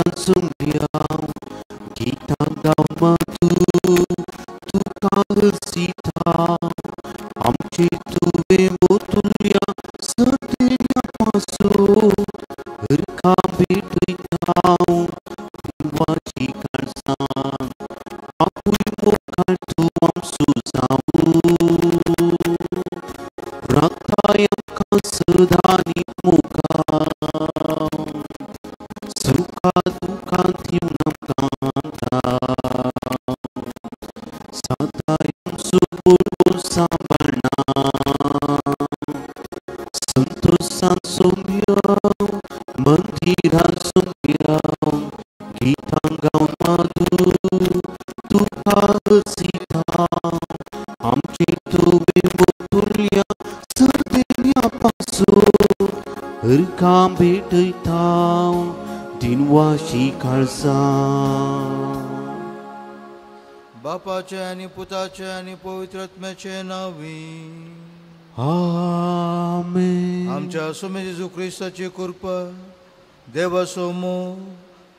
मंदिरां सोम्या गीतां गावन माधू तुका हर्षिता आमचे तुवें मोतुल्या सर्देन्या पासून हरका भेटयता देवाची काळजां आपूय मोगाळ तूं आमचो जावूं राखताय आमकां सदां मोगाळ सुखा दुखां दिवन आमकां आदार सदां आमचो बरो सांबाळना संतोषान सोम्या मंदिरां सोम्या गीतां गावन माधू तुका हर्षिता आमचे तुवें मोतुल्या सर्देन्या पासून हरका भेटयता दिनवाशी काळजां. बापाचे आनी पुताचे आनी पवित्र आत्म्याचे नांवी आमेन. आमच्या स्वामी जेजू क्रिस्ताची कृपा, देवाचो मोग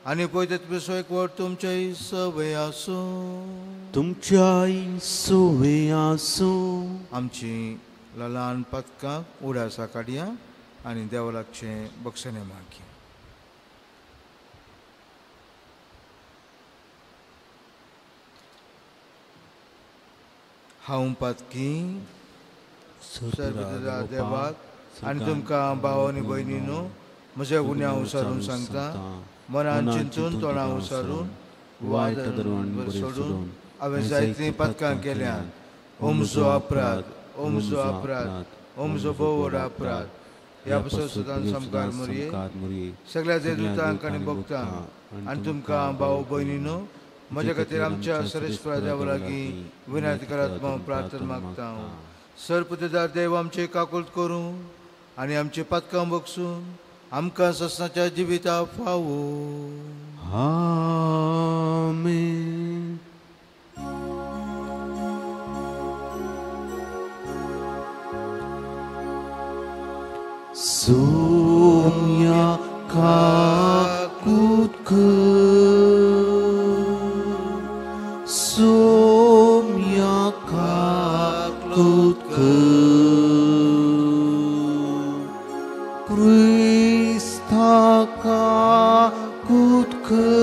आनी पवित्र आत्म्याचो एकवट तुमच्याय सवय आसूं. तुमच्याय सवय आसूं. आमची ल्हान पदकां उडासा काडया आनी देवा लागचें बक्षणें मागया. हांव पातकी सर्वपिता देवाक आनी तुमकां भाव आनी भयणीनो म्हज्या गुन्यांव विचारून सांगता. मनान चिंतून तोंडां विचारून वायट सोडून हांवें जायतीं पातकां केल्यांत. ओमजो अपराध, ओमजो अपराध, ओमजो भोव व्हड अपराध. ह्या पासून सदां सामकार मुरये सगळ्या देवदूतांक आनी भक्तांक आनी तुमकां भाव भयणीनो म्हज्या खातीर आमच्या सरेस्परा देवा लागीं विनंती करात म्हूण प्रार्थना मागता. सरपुतेदार देव आमचे काकुळट करूं आनी आमचे पातकां बगसून आमकां ससनाच्या जिविता फावो. आमेन. सोम्या काकुळट कर, सोम्या काकुळट कर, क्रिस्ता काकुळट कर,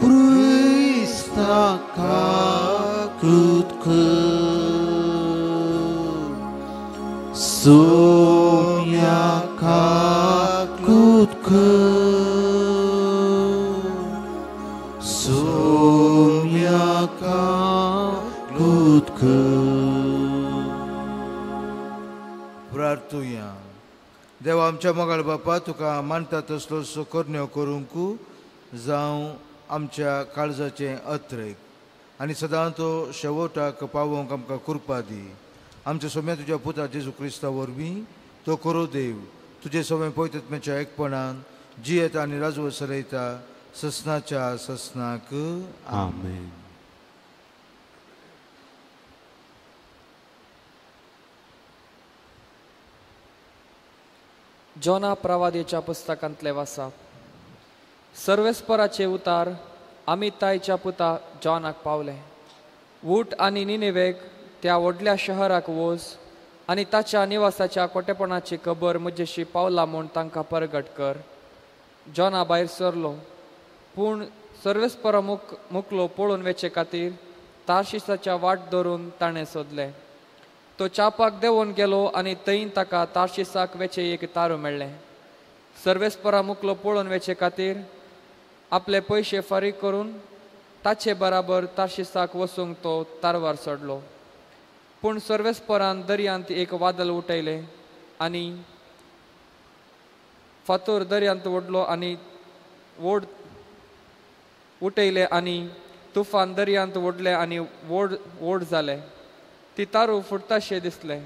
क्रिस्ता काकुळट कर, सोम्या काकुळट कर, सोम्या काकुळट कर. प्रार्थुया. देवा आमच्या मोगाळ बापा, तुका मानता तसलो करण्यो करूंक जावं आमच्या काळजाचें अत्रेक आनी सदां तो शेवटाक पावोवंक आमकां कृपा दी. आमच्या सोम्या तुज्या पुता जेजू क्रिस्ता वरवीं तो करो देव तुजे सोमे पवित्र आत्म्याच्या एकपणान जियेता आनी राजवट चलयता ससनाच्या ससनाक. आमेन. जोना प्रवादेच्या पुस्तकांतले वासा. सर्वेस्पराचे उतार अमितायच्या पुता जॉनाक पावले. वूट आनी निनेवेक त्या व्हडल्या शहराक वोस आनी ताच्या निवासाच्या कोटेपणाची खबर म्हजेशी पावला म्हूण तांकां परगट कर. जॉना भायर सरलो, पूण सर्वेस्परा मुकलो पळोवन वेचे खातीर तार्शिसाच्या वाट धरून ताणें सोदलें. तो चापाक देंवोन गेलो आनी थंय ताका तार्शिसाक वेचें एक तारू मेळ्ळें. सर्वेस्परा मुकलो पळोवन वेचे खातीर आपले पयशे फारीक करून ताचे बराबर तार्शिसाक वचूंक तो तारवार चडलो. पूण सर्वेस्परान दर्यांत एक वादळ उठयलें आनी फातोर दर्यांत ओडलो आनी ओड उठयलें आनी तुफान दर्यांत ओडलें आनी ओड ओड जालें. ती तारू फुटताशें दिसलें.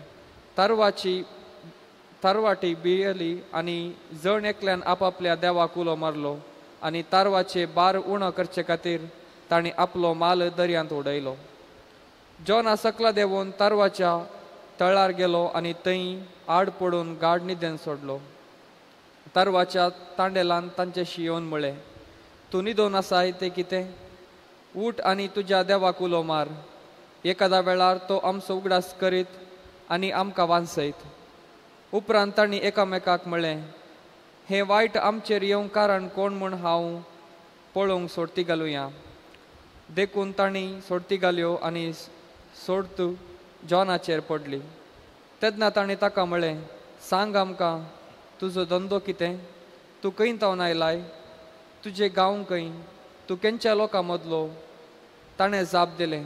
तारवाटी भियेली आनी जण एकल्यान आपापल्या देवाक उलो मारलो आनी तारवाचे बार उणो करचे खातीर तांणी आपलो माल दर्यांत उडयलो. जॉना सकला देंवोन तारवाच्या तळार गेलो आनी थंय आड पडून गाड न्हिदेन सोडलो. तारवाच्या तांडेलान तांच्याशी येवन म्हळें, तूं न्हिदोन आसाय तें कितें? उठ आनी तुज्या देवाक उलो मार. एखाद्या वेळार तो आमचो उगडास करीत आनी आमकां वांचयत. उपरांत तांणी एकामेकाक म्हळें, हें वायट आमचेर येवंक कारण कोण म्हूण हांव पळोवंक सोडती घालुया. देखून तांणी सोडती घाल्यो आनी सोडत जॉनाचेर पडली. तेन्ना तांणी ताका म्हळें, सांग आमकां तुजो धंदो कितें, तूं खंय तावन आयलाय, तुजें गांव खंय, तूं खंयच्या लोकां मदलो? ताणें जाप दिलें,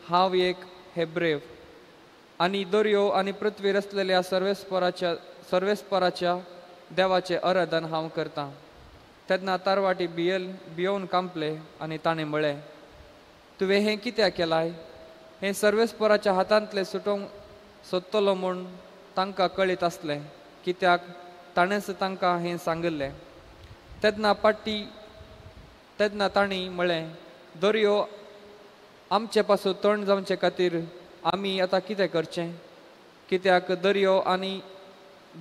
हांव एक हेब्रेव आनी दर्यो आनी पृथ्वीर आसलेल्या सर्वेस्पराच्या देवाचें आराधन हांव करतां. तेन्ना तारवाटी भियोवन कांपले आनी ताणें म्हळें, तुवें हें कित्याक केलाय? हें सर्वेस्पराच्या हातांतलें सुटोवंक सोदतलो म्हूण तांकां कळीत आसलें, कित्याक ताणेंच तांकां हें सांगिल्लें. तेन्ना तांणी म्हळें, दर्यो आमचे पासून तण जावचे खातीर आमी आतां कितें करचें? कित्याक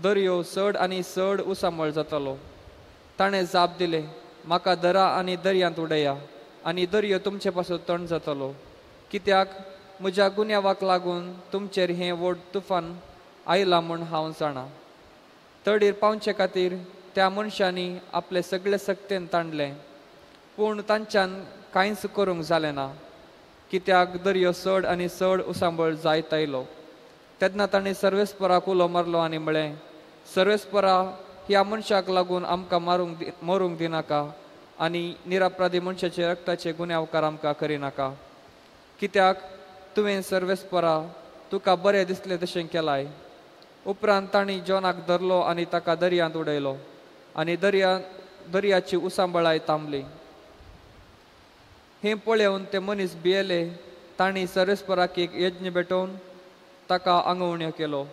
दर्यो चड आनी चड उसामळ जातलो. ताणें जाप दिलें, म्हाका दरा आनी दर्यांत उडया आनी दर्यो तुमचे पासून तण जातलो. कित्याक म्हज्या गुन्यांवाक लागून तुमचेर हें व्हड तुफान आयलां म्हूण हांव जाणा. तडीर पावचे खातीर त्या मनशांनी आपले सगळे सक्तेन ताणलें, पूण तांच्यान कांयच करूंक जालें ना, कित्याक दर्यो चड आनी चड उसांबळ जायत आयलो. तेन्ना ताणें सर्वेस्पराक उलो मारलो आनी म्हळें, सर्वेस्परा, ह्या मनशाक लागून आमकां मरूंक दिनाका आनी निरापराधी मनशाचे रक्ताचे गुन्यांवकार आमकां करिनाका. कित्याक तुवें सर्वेस्परा तुका बरें दिसलें तशें केलाय. उपरांत तांणी जॉनाक धरलो आनी ताका दर्यांत उडयलो आनी दर्याची उसांबळाय थांबली. हें पळोवन ते मनीस भियेले. तांणी सर्वेस्पराक एक यज्ञ भेटोवन ताका आंगवण्यो केलो.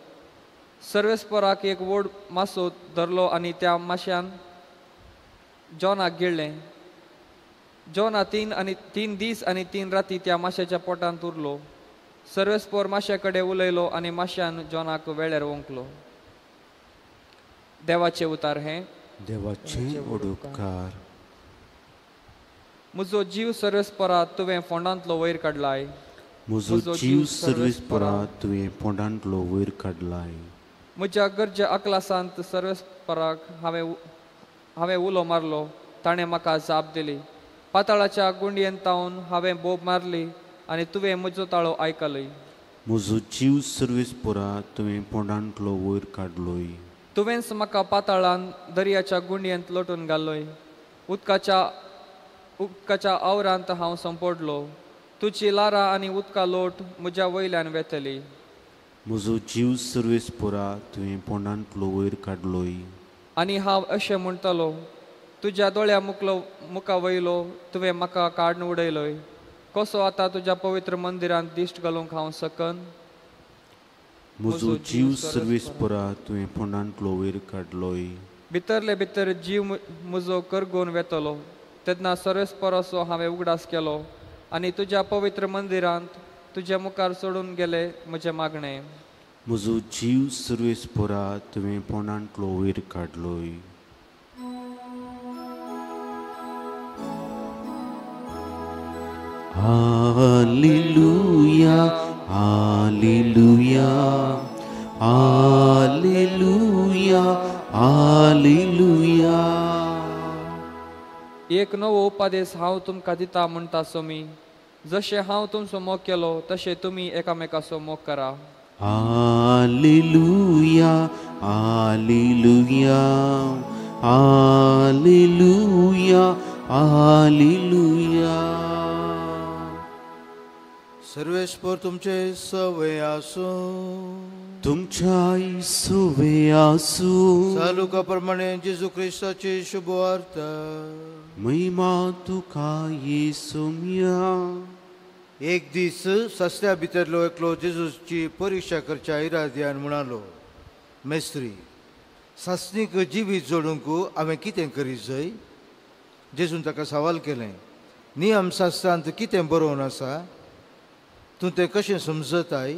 सर्वेस्पराक एक व्हड मासो धरलो आनी त्या माश्यान जॉनाक गिळ्ळें. जॉना 3 दीस आनी 3 राती त्या माश्याच्या पोटांत उरलो. सर्वेस्पर माश्या कडेन उलयलो आनी माश्यान जॉनाक वेळेर ओंकलो. देवाचें उतार हें. देवाचें उपकार. म्हजो जीव सर्वेस्परा तुवें फोंडांतलो वयर काडलाय. म्हजो जीव सर्वेस्परा तुवें फोंडांतलो वयर काडलाय. म्हज्या गरजे अकलासांत सर्वेस्पराक हांवें उलो मारलो, ताणें म्हाका जाप दिली. पाताळाच्या गुंडयेन तावन हांवें बोब मारली आनी तुवें म्हजो ताळो आयकलय. म्हजो जीव सर्वेस्परा तुवें फोंडांतलो वयर काडलोय. तुवेंच म्हाका पाताळान दर्याच्या गुंडयेंत लोटून घालोय. उदकाच्या आवरांत हांव संपडलो. तुजी लारां आनी उदका लोट म्हज्या वयल्यान वेतली. म्हजो जीव सर्वेस्परा तुवें फोंडांतलो वयर काडलोय. आनी हांव अशें म्हणटलो, तुज्या दोळ्या मुखा वयलो तुवें म्हाका काडून उडयलोय. कसो आतां तुज्या पवित्र मंदिरांत दिश्ट घालूंक हांव सकन? म्हजो जीव सर्वेस्परा तुवें फोंडांतलो वयर काडलोय. भितरले भितर जीव म्हजो करगोवन वेतलो. तेन्ना सर्वेस्पराचो हांवें उगडास केलो आनी तुज्या पवित्र मंदिरांत तुज्या मुखार सोडून गेले म्हजें मागणें. म्हजो जीव सर्वेस्परा तुवें फोंडांतलो वयर काडलोय. हालेलुया, हालेलुया, हालेलुया, हालेलुया. एक नवो उपदेश हांव तुमकां दिता म्हणटा सोमी, जशें हांव तुमचो मोग केलो तशें तुमी एकामेकाचो मोग करा. हालेलुया, हालेलुया, हालेलुया, हालेलुया. सर्वेस्पर तुमचे सवे आसूं. तुमच्याय सवे आसूं. चालुका प्रमाणे जेजू क्रिस्ताची शुभवार्ता. महिमा तुका येसुम्या. एक दीस सस्त्या भितरलो एकलो जेजूची परिक्षा करच्या इराद्यान म्हणालो, मेस्त्री, सासणीक जिवीत जोडूंक हांवें कितें करीत जाय? जेजून ताका सवाल केलें, नियम शास्त्रांत कितें बरोवन आसा, तूं तें कशें समजताय?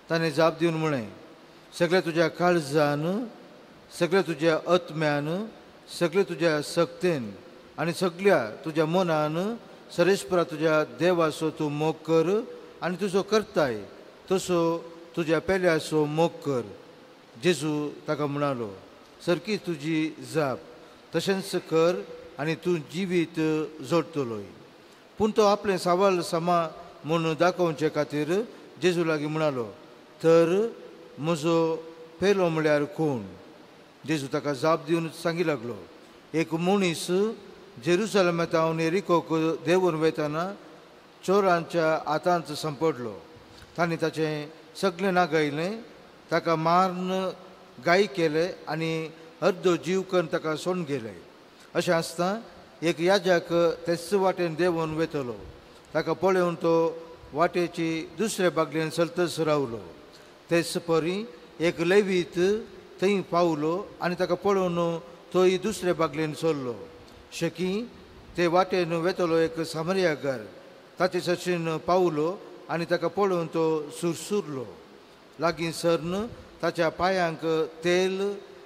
ताणें जाप दिवन म्हळें, सगळ्या तुज्या काळजान, सगळ्या तुज्या आत्म्यान, सगळ्या तुज्या सक्तेन आनी सगळ्या तुज्या मनान सरेस्परा तुज्या देवाचो तूं मोग कर आनी तुजो करताय तसो तुज्या पेल्याचो मोग कर. जेजू ताका म्हणालो, सारकी तुजी जाप, तशेंच कर आनी तूं जिवीत जोडटलोय. पूण तो आपलें सवाल समा म्हूण दाखोवचे खातीर जेजू लागीं म्हणालो, तर म्हजो पेलो म्हळ्यार कोण? जेजू ताका जाप दिवन सांगी लागलो, एक मनीस जेरुसलमांत एरिकोक देंवून वतना चोरांच्या हातांत सांपडलो. तांणी ताचें सगळें नागयलें, ताका मारून गाय केले आनी अर्दो जीव करून ताका सोडून गेले. अशें आसता एक याजक तेच वाटेन देंवून वतलो. ताका पळोवन तो वाटेची दुसरे बागलेन चलतच रावलो. तेच परी एक लेवीत थंय पावलो आनी ताका पळोवन तोय दुसरे बागलेन चल्लो. शकी ते वाटेन वेतलो एक सामरियागार ताचे सशीन पावलो आनी ताका पळोवन तो सुरसुरलो. लागीं सरन ताच्या पांयांक तेल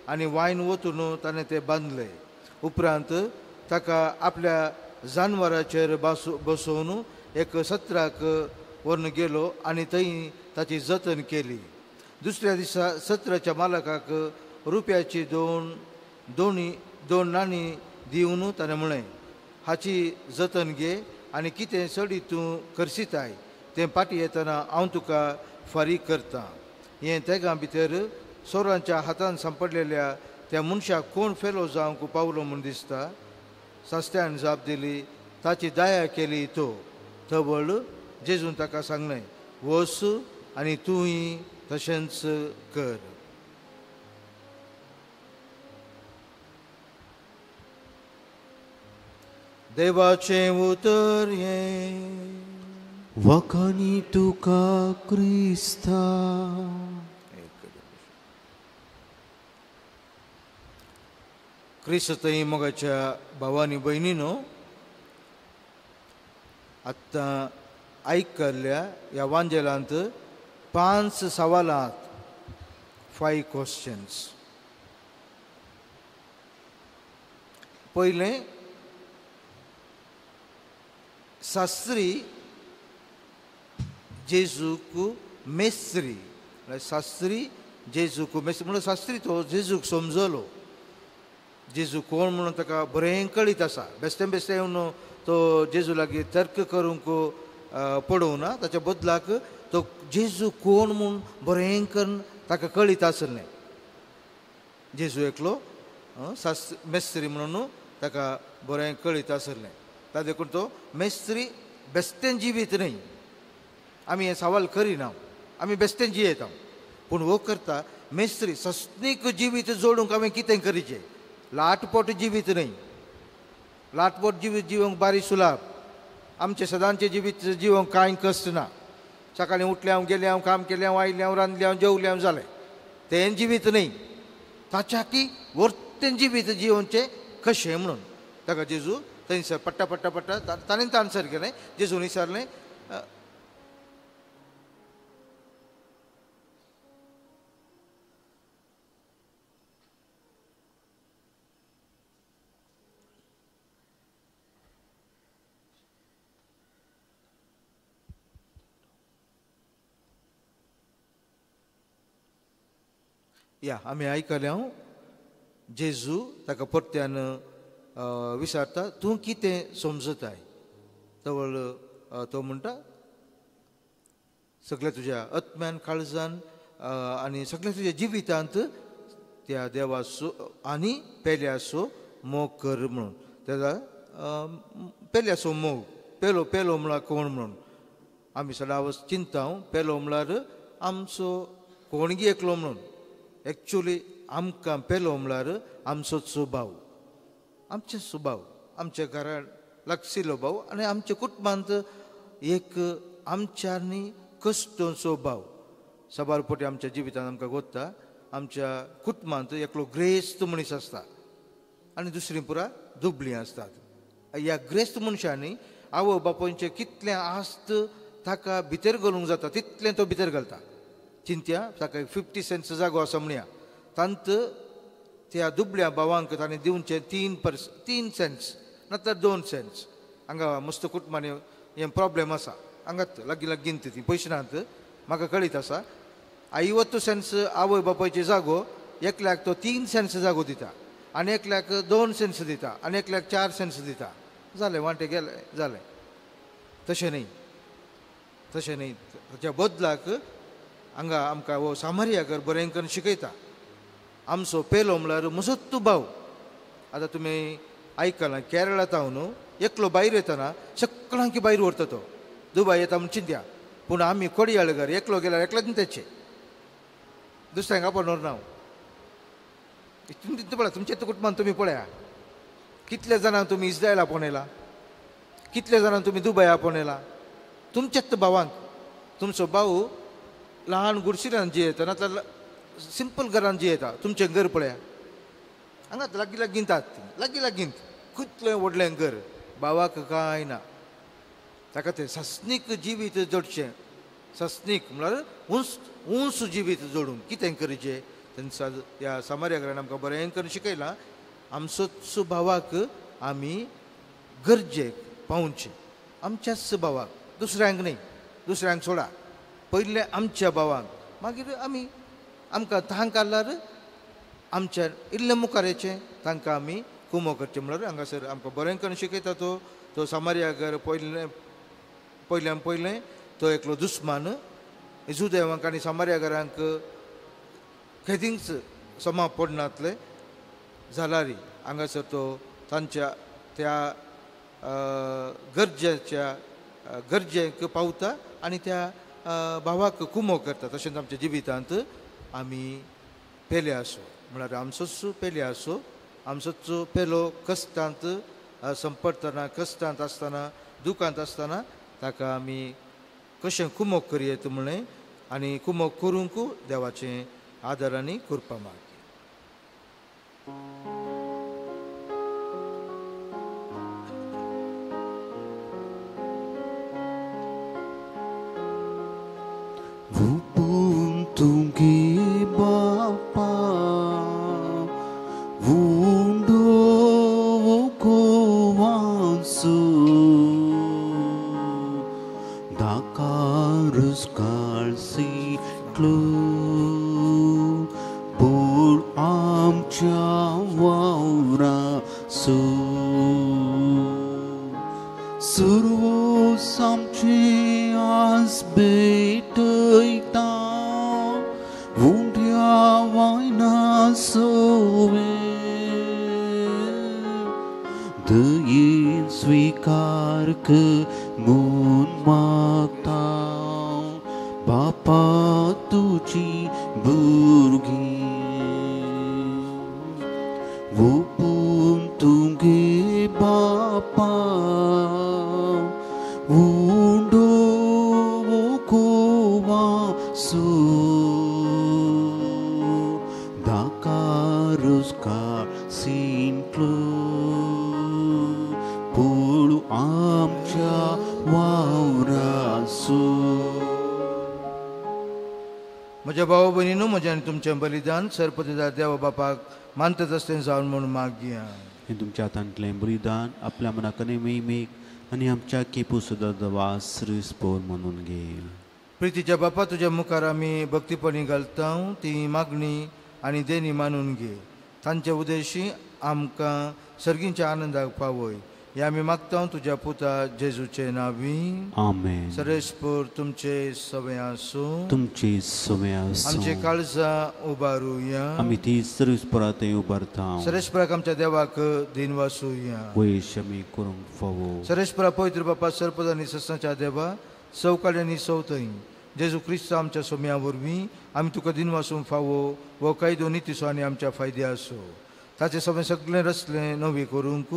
आनी वायन ओतून ताणें तें बांदलें. उपरांत ताका आपल्या जानवराचेर बसोवन एक सत्राक व्हरून गेलो आनी थंय ताची जतन केली. दुसऱ्या दिसा सत्राच्या मालकाक रुपयाची दोन नाणी दिवन ताणें म्हळें, हाची जतन घे आनी कितें चडी तूं करसिताय तें फाटीं येतना हांव तुका फारीक करतां. हें तेगां भितर चोरांच्या हातान सांपडलेल्या त्या मनशाक कोण फेलो जावंक पावलो म्हूण दिसता? सास्त्यान जाप दिली, ताची दया केली तो. तवळ जेजून ताका सांगलें, वच आनी तूंय तशेंच कर. देवाचें उतर हें. वखाणी तुका क्रिस्ता. क्रिस्तय मोगाच्या भावानी भयणीनो, आत्तां आयकल्ल्या ह्या वांजेलांत 5 सवालांत, 5 क्वेश्चन्स. पयलें, शास्त्री जेजूक मेस्त्री, शास्त्री जेजूक मेस्त्री म्हणून शास्त्री तो जेजूक समजलो. जेजू कोण म्हणून ताका बरें कळीत आसा. बेश्टें बेश्टें येवन तो जेजू लागीं तर्क करूंक पडोवना, ताच्या बदलाक तो जेजू कोण म्हूण बरें करून ताका कळीत आसलें. जेजू एकलो मेस्त्री म्हणून ताका बरें कळीत आसलें. ता देखून तो मेस्त्री बेश्टें जिवीत न्हय. आमी हें सवाल करिना, आमी बेश्टें जियेता. पूण हो करता मेस्त्री सस्नीक जिवीत जोडूंक हांवें कितें करीचें? लाटपोट जिवीत न्हय. लाटपोट जिवीत जिवंक बारी सुलाभ. आमचें सदांचें जिवीत जिवंक कांय कश्ट ना. सकाळीं उठलें हांव, गेलें हांव, काम केलें हांव, आयलें हांव, रांदलें हांव, जेवलें हांव, जालें. तें जिवीत न्हय. ताच्या की वर्तें जिवीत जिवनचें कशें म्हणून ताका जेजू थंयसर पट्टा पट्टा पट्टा ताणें आन्सर केलें. जेजून विचारलें, या आमी आयकलें हांव जेजू ताका परत्यान विचारता, तूं कितें समजताय? तवळ तो म्हणटा, सगळ्या तुज्या आत्म्यान, काळजान आनी सगळ्या तुज्या जिवितांत त्या देवाचो आनी पेल्याचो मोग कर म्हणून. तेका पेल्याचो मोग, पेलो पेलो म्हळ्यार कोण म्हणून आमी सदांच चिंता. पेलो म्हळ्यार आमचो कोणगी एकलो म्हणून. एक्चुली आमकां पेलो म्हळ्यार आमचो स्वभाव, आमचें स्वभाव, आमच्या घरान लागशिल्लो भाव आनी आमच्या कुटुंबांत एक आमच्यांनी कश्टचो भाव. साबार पटी आमच्या जिवितांत आमकां गोत्ता आमच्या कुटुंबांत एकलो ग्रेस्त मनीस आसता आनी दुसरी पुरा दुबळीं आसतात. ह्या ग्रेस्त मनशांनी आवय बापायचें कितलें आस्त ताका भितर घालूंक जाता तितलें तो भितर घालता. चिंत्या ताका 50 सेंट्स जागो आसा म्हणया, तांत त्या दुबल्या भावांक ताणें दिवचे 3 सेंट्स नातर 2 सेंट्स. हांगा मस्त कुटुंबांनी हें प्रॉब्लेम आसा, हांगात लागीं लागीं ती पयशे नात, म्हाका कळीत आसा. 50 सेंट्स आवय बापायचे जागो एकल्याक तो 3 सेंट्स जागो दिता आनी एकल्याक 2 सेंट्स दिता आनी एकल्याक 4 सेंट्स दिता. जालें वांटे गेले जालें. तशें न्ही, तशें न्ही. ताच्या बदलाक हांगा आमकां हो सामरियाकर बरें करून शिकयता. आमचो पेलो म्हणल्यार म्हजोच तूं भाव. आतां तुमी आयकलां केरळा तावन एकलो भायर येतना सगळ्यांकी भायर व्हरता तो, दुबाय येता म्हूण चिंत्या. पूण आमी कोडयाळगर एकलो गेल्यार एकल्याच तेचे दुसऱ्यांक आपोवन व्हरना. तितून पळया तुमच्या कुटुंबान तुमी पळया कितले जाणांक तुमी इस्रायल आपोवन येला, कितले जाणांक तुमी दुबय आपोवन येला. तुमच्याच भावांक, तुमचो भाव ल्हान गुडशिरान जियेता नातर सिंपल घरान जियेता, तुमचें घर पळया हांगात लागीं लागीं तात लागीं लागीं कितलें व्हडलें घर, भावाक कांय ना. ताका तें सासणीक जिवीत जोडचें, सासणीक म्हणल्यार उंच उंच जिवीत जोडूंक कितें करचें तेंचा ह्या सामार्याकरान आमकां बरें करून शिकयलां. आमचोच भावाक आमी गरजेक पावचें, आमच्याच भावाक, दुसऱ्यांक न्ही, दुसऱ्यांक सोडा, पयलें आमच्या भावांक, मागीर आमी आमकां तांक आसल्यार आमच्या इल्लें मुखार येचें तांकां आमी कुमो करचें. म्हणल्यार हांगासर आमकां बरें करून शिकयता तो तो सामार्याकर पयलें पयल्यान पयलें तो एकलो दुस्मान जुदेवांक आनी सामार्याकरांक खेदींच समा पडनातले जाल्यार हांगासर तो तांच्या त्या गरजेच्या गरजेक पावता आनी त्या भावाक कुमो करता. तशेंच आमच्या जिवितांत आमी पेले आसो म्हळ्यार आमचोच पेले आसो, आमचोच पेलो कश्टांत संपडटना, कश्टांत आसतना, दुखांत आसतना ताका आमी कशें कुमोक करयेत म्हणलें आनी कुमोक करूंक देवाचें आदर आनी कृपा मागीर. तुगे बापा वुंडो कोवांसू दाकारस काळसीटलो पूण आमच्या वावरासू सुरवस आमचे आस भेटयता दयेन स्वीकार म्हूण मागता बापा तुजी भुरगीं वोपून तुगे बापा उंडो कोवासू सिंटलो पूण आमच्या वावरासू. म्हज्या भाव भयणीनू, म्हज्या आनी तुमचें बलिदान सरपतीदार देवा बापाक मानतात आसतें जावन म्हूण मागया. हें तुमच्या हातांतलें बलिदान आपल्या मनाक मेक आनी आमच्या केपू सुद्दां दवा श्रीस्पोर म्हणून घे. प्रितीच्या बापा, तुज्या मुखार आमी भक्तीपणी घालता ती मागणी आनी देणी मानून घे. तांचे उद्देशी आमकां सर्गींच्या आनंदाक पावय हे आमी मागता तुज्या पुता जेजूचे नांवी. आमेन. सरेस्पोर तुमचे सवे आसूं, तुमचे सवे आसूं. आमचे काळजां उबारुया, आमी ती सरेस्पोरा थंय उबारता. सरेस्पोराक आमच्या देवाक दिन वासूया, वयश आमी करूंक फावो. सरेस्पोरा पवित्र बापा सरपद आनी सस्नाच्या देवा सवकाळी आनी सवथंय जेजू क्रिस्त आमच्या सोम्या वरवीं आमी तुका दिन वासूंक फावो हो कायदो नितीचो आनी आमच्या फायदे आसो. ताचें सगळें सगळें रचलें नवी करूंक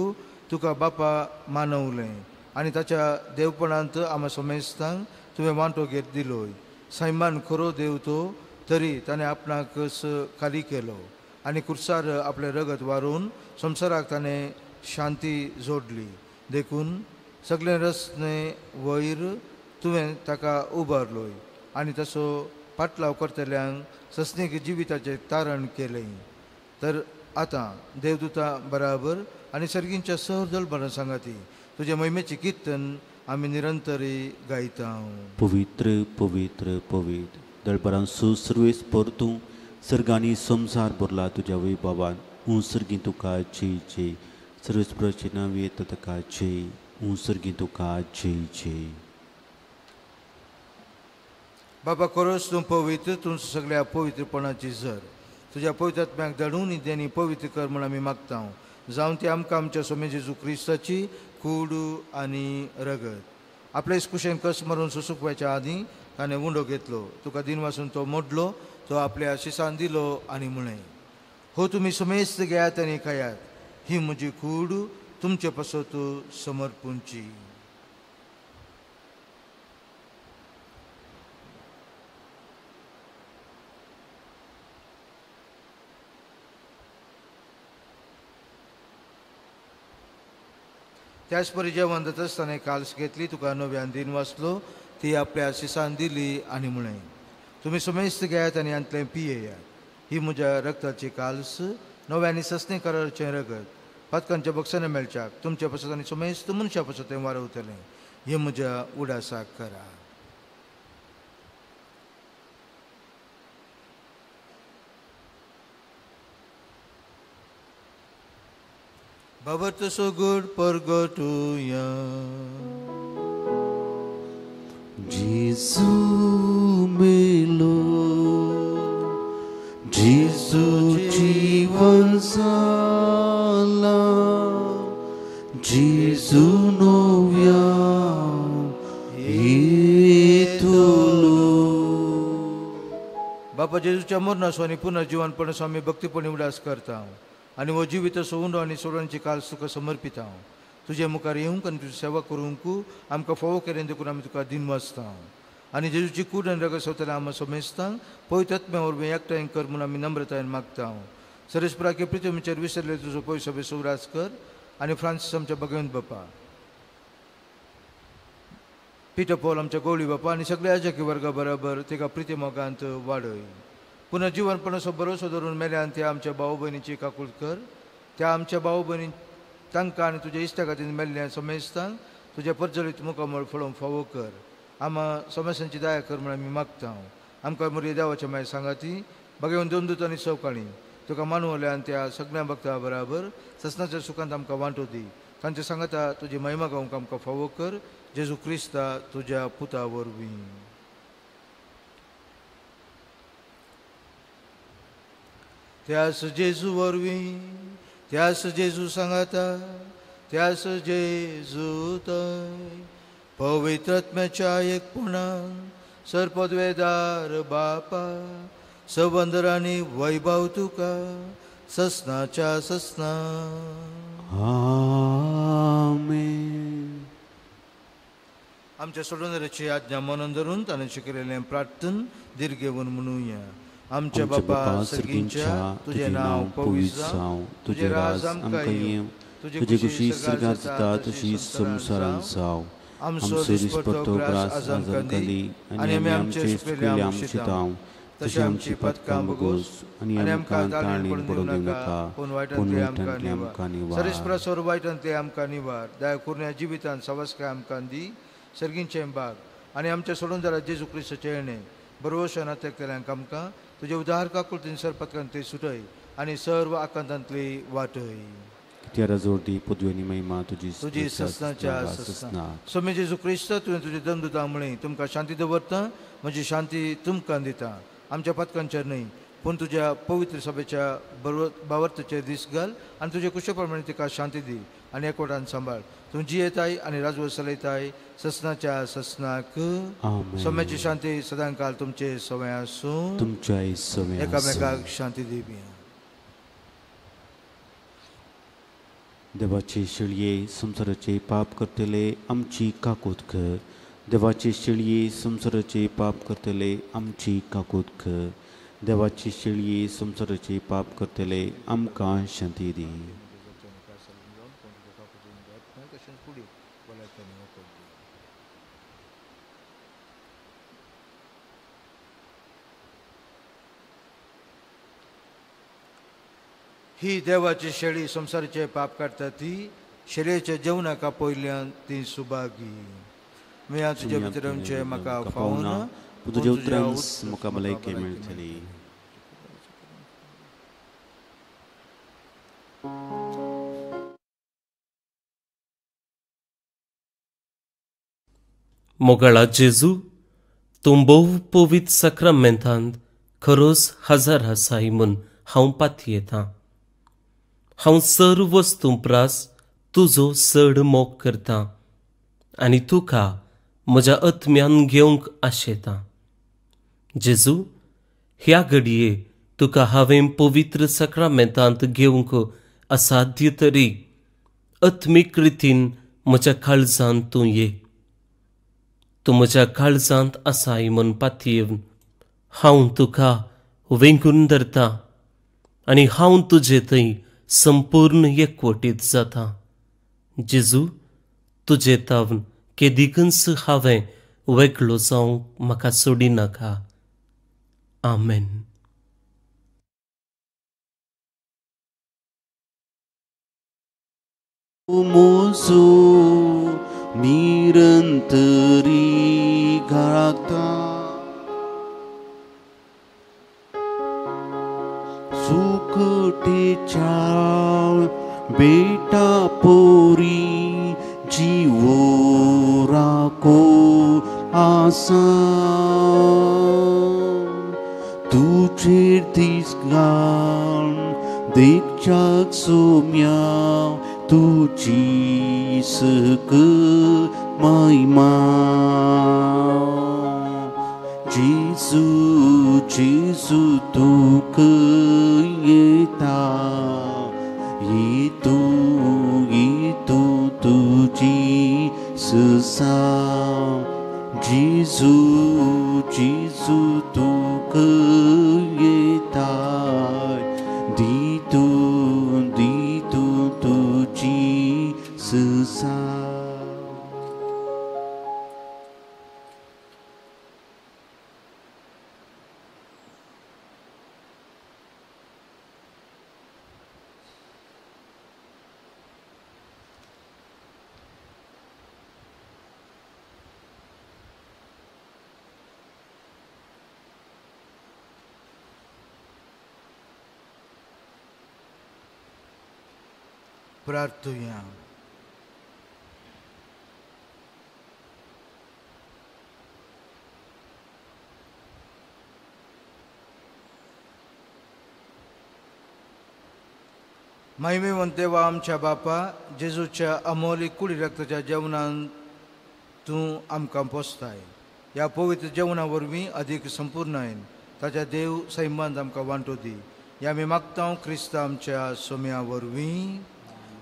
तुका बापा मानवलें आनी ताच्या देवपणांत आमा समेस्तांक तुवें वांटो घेत दिलोय. सैमान खरो देव तो तरी ताणें आपणाक खाली केलो आनी कुर्सार आपलें रगत वारोवन संवसाराक ताणें शांती जोडली. देखून सगळें रचने वयर तुवें ताका उबारलोय आनी तसो पाटलाव करतल्यांक सस्नीक जिविताचें तारण केलें. तर आतां देवदूता बराबर आनी सर्गींच्या सहदल बरा सांगाती तुज्या महिमेचें कीर्तन आमी निरंतरी गायता. पवित्र पवित्र पवित्र दळबरांसो सर्वेस परतूं सर्गांनी संवसार भरला तुज्या वैभवान. ऊं सर्गीं तुका जय जय. सर्वेस्पराचें नांव येता ताका जय. ऊं सर्गीं तुका जय जय. बाबा खरोच तूं पवित्र, तूं सगळ्या पवित्रपणाची जर. तुज्या पवित्र आत्म्याक धाडून तेणी पवित्र कर म्हूण आमी मागता. जावन ती आमकां आमच्या स्वामी जेजू क्रिस्ताची कूड आनी रगत. आपले कुशेन कस मारून सोसूंक आदीं ताणें उंडो घेतलो, तुका दिनवासून तो मोडलो, तो आपल्या शिसान दिलो आनी म्हळें, हो तुमी समेस्त घेयात आनी खायात, ही म्हजी कूड तुमचे पासत समर्पूंची. त्याच परी जेवण जाता आसतना काल्स घेतली, तुका नव्यान दिन वाचलो, ती आपल्या शिसान दिली आनी म्हळें, तुमी समेस्त घेयात आनी हांतलें पियेयात, ही म्हज्या रक्ताची काल्स, नव्यानी सस्ने करारचें रगत, पातकांच्या बक्षाने मेळच्याक तुमच्या पासत आनी समेस्त मनशा पासत तें वारवतलें. हें म्हज्या उडासाक करा. बाबत सगुड परगटुया. जेजू मेलो, जेजू जीवन जाला, जेजू नव्या येतलो. बापा जेजूच्या मरणाचो आनी पुनर्जीवनपणाचो आमी भक्तीपणी उडास करता आनी हो जिवीत सोंडो आनी सोडण्याची काल तुका समर्पिता. तुजे मुखार येवंक आनी तुजी सेवा करूंक आमकां फावो केलें देखून आमी तुका दिनवासता. आनी जेजूची कूड आनी रगत सोदतना आमी समेस्तांक पवित्र आत्म्या वरवीं एकठांय कर म्हूण आमी नम्रतायेन मागता. सरेस्पराके प्रितमीचेर विसरले तुजो पयसो सभे उडास कर आनी फ्रांसीस आमच्या भगवंत बापा, पिटर पॉल आमच्या गोवळी बापा आनी सगळ्या अजकी वर्गा बराबर तिका प्रिती मोगांत वाडय. पुनः जिवनपणाचो भरोसो धरून मेल्यान त्या आमच्या भाव भयणीची काकूळ कर. त्या आमच्या भाव भयणी तांकां आनी तुज्या इश्टा खातीर मेल्ल्या समेस्तांक तुज्या परजळीत मुखामळ फळोवंक फावो कर. आमा समस्यांची दया कर म्हूण आमी मागता. आमकां मुरये देवाच्या मागीर सांगाती बगेवन दोन दूत आनी सवकाळी तुका मानवल्यान त्या सगळ्या भक्ता बराबर ससनाच्या सुखांत आमकां वांटो दी. तांचे सांगाता तुजी महिमा गावंक आमकां फावो कर. जेजू क्रिस्ता तुज्या पुता वरवीं. त्यास जेजू वरवीं, त्यास जेजू सांगाता, त्यास जेजू थंय पवित्र आत्म्याच्या एकपणान सर्पद्वेदार बापा संवंदर आनी वैभव तुका ससनाच्या ससना. आमेन. आमच्या सोडवणाऱ्याची आज्ञा मनून धरून ताणें शिकयलें प्रार्थन दीर्घेवन म्हणुया. आमच्या बापा सर्गींच्या, तुजें नांव पवित्र जावं, तुजें राज आमकां येवं, तुजे कुशी स्वर्गांत जाता तशी संवसारांत जावं. आमचो दिसपट्टो ग्रास आज आमकां दी आनी आमी आमचे चुकले आमशितांव तशें आमची पातकां भोगोस आनी आमकां ताळणेन पडूंक दिवं नाका, पूण वायटांतले आमकां निवार. सरेस्परा वायटांतले आमकां निवार. दया करून ह्या जिवितांत सवासकाय आमकां दी. सर्गींचें बाग आनी आमच्या सोडूनदारा जेजू क्रिस्ताचें येणें बरोवशा नातेकतल्यांक आमकां तुजे उदार काकुळतीन सरपतकांतली सुटय आनी सर्व आकांतांतली वाटय. कित्याक जोड दी पदवी आनी महिमा तुजी तुजी ससनाच्या ससना. स्वामी जेजू क्रिस्त, तुवें तुजे दमदुतां म्हळें, तुमकां शांती दवरता, म्हजी शांती तुमकां दिता. आमच्या पातकांचेर न्हय पूण तुज्या पवित्र सभेच्या भावार्थाचेर दीस घाल आनी तुजे कुशे प्रमाणे तिका शांती दी आनी एकवटान सांबाळ. तूं जियेताय आनी राजवट चलयताय ससनाच्या ससनाक. सम्याची शांती सदांकाल तुमचे सवय आसूं. तुमच्याय सवय. एकामेकाक शांती दिवया. देवाचे शेळये संवसाराचे पाप करतले आमची काकूत कर. देवाचे शेळये संवसाराचे पाप करतले आमची काकूत कर. देवाचे शेळये संवसाराचे पाप करतले आमकां शांती दी. ही देवाची शेळी संवसाराचे पाप काडटा ती शेळयेच्या जेवणाक आपयल्यान ती सुभागी. मेया तुज्या भितर आमचें म्हाका फावना, तुज्या उतरान म्हाका भलायकी मेळटली. मोगाळा जेजू, तूं भोव पवित्र साक्रामेंतांत खरोच हजार आसाय म्हूण हांव पातयेतां. हांव सर्व वस्तूं प्रास तुजो चड मोग करतां आनी तुका म्हज्या आत्म्यान घेवंक आशेतां. जेजू, ह्या घडये तुका हांवें पवित्र साक्रामेंतांत घेवंक असाध्य तरी आत्मीक रितीन म्हज्या काळजांत तूं ये. तूं म्हज्या काळजांत आसाय म्हूण पातयेवन हांव तुका वेंगून धरतां आनी हांव तुजे थंय संपूर्ण एकवटीत जाता. जेजू, तुजे तावन केदिकूच हांवें वेगळो जावंक म्हाका सोडिनाका. आमेन. मोजो निरंतरी गाता सुकटेच्या बेटा पोरी जीवो राको आसा तुझेर दीस गान देखच्याक सोम्या तुझी सक महिमा. जेजू जेजू तुक येता येतू येतू तुझी ससा. जेजू जेजू तुक येता दितू दितू तुझी ससा. प्रार्थुया. महिमेवंत देवा आमच्या बापा, जेजूच्या अमोली कुडी रक्ताच्या जेवणान तूं आमकां पोसताय. ह्या पवित्र जेवणा वरवीं अदीक संपूर्ण आयन ताच्या देव सैमान आमकां वांटो दी. ह्या आमी मागता क्रिस्त आमच्या सोम्या वरवीं.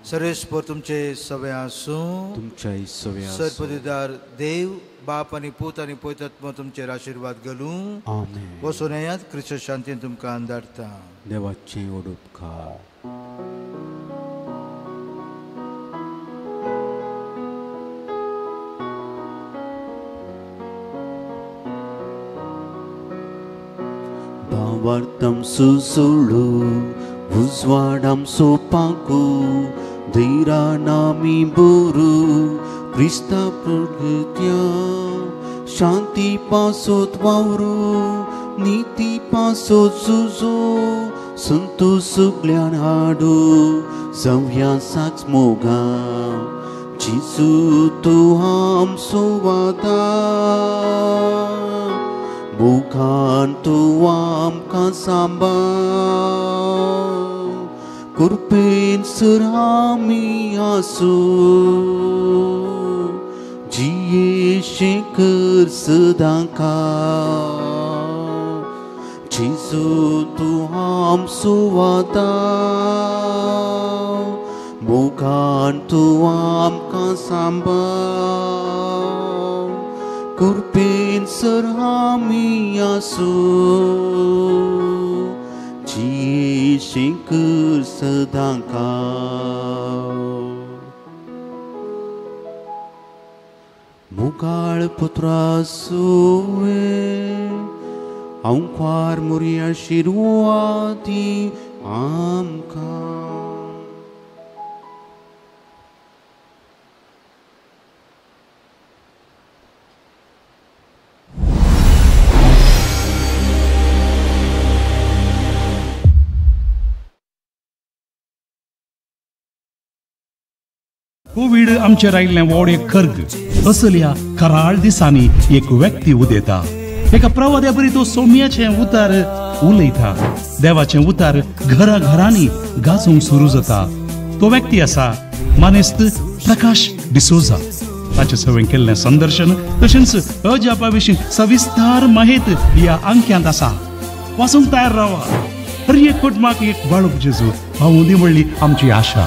सरेस्पर तुमचे सवे आसूं. तुमच्याय सवे आसूं. सरपदीदार देव बाप आनी पूत आनी पवित्र तुमचेर आशिर्वाद घालूं. आमेन. वचून येयात, क्रिस्त शांतीन तुमकां अंदारता. देवाचे उपकार. भावार्थम सुसुळू उजवाडाम सोपाकू धैरा नामी बोरू क्रिस्ता प्रगत्या शांती पासोत वावरू नीती पासोत जुजो संतू सगल्यान हाडू जावया साक्ष मोगा. जेजू तूं आमचो वादा मोगान तूं आमकां सांबाळ कृपेन सर आमी आसूं जिये शेखर सदां काळ. जेजू तूं आमचो वादा मोगान तूं आमकां सांबाळ कृपेन सर आमी आसूं जिये शेखर सदां काळ. मुगाळ पुत्रा सुवे अंकार मुरिया शिरुआती आमकां. कोवीड आमचेर आयिल्लें व्हड एक खर्ग. असल्या कराळ दिसांनी एक व्यक्ती उदेता, एका प्रवाद्या बरी तो सोम्याचें उतार उलयता, देवाचें उतार घरा घरांनी गाजोवंक सुरू जाता. तो व्यक्ती आसा मानेस्त प्रकाश डिसोजा. ताचे सवें केल्लें संदर्शन तशेंच अजापा विशीं सविस्तार माहित ह्या अंक्यांत आसा. वाचूंक तयार रावा. हर एक कुटुंबाक एक बाळूक जेजू पावूं दी म्हणली आमची आशा.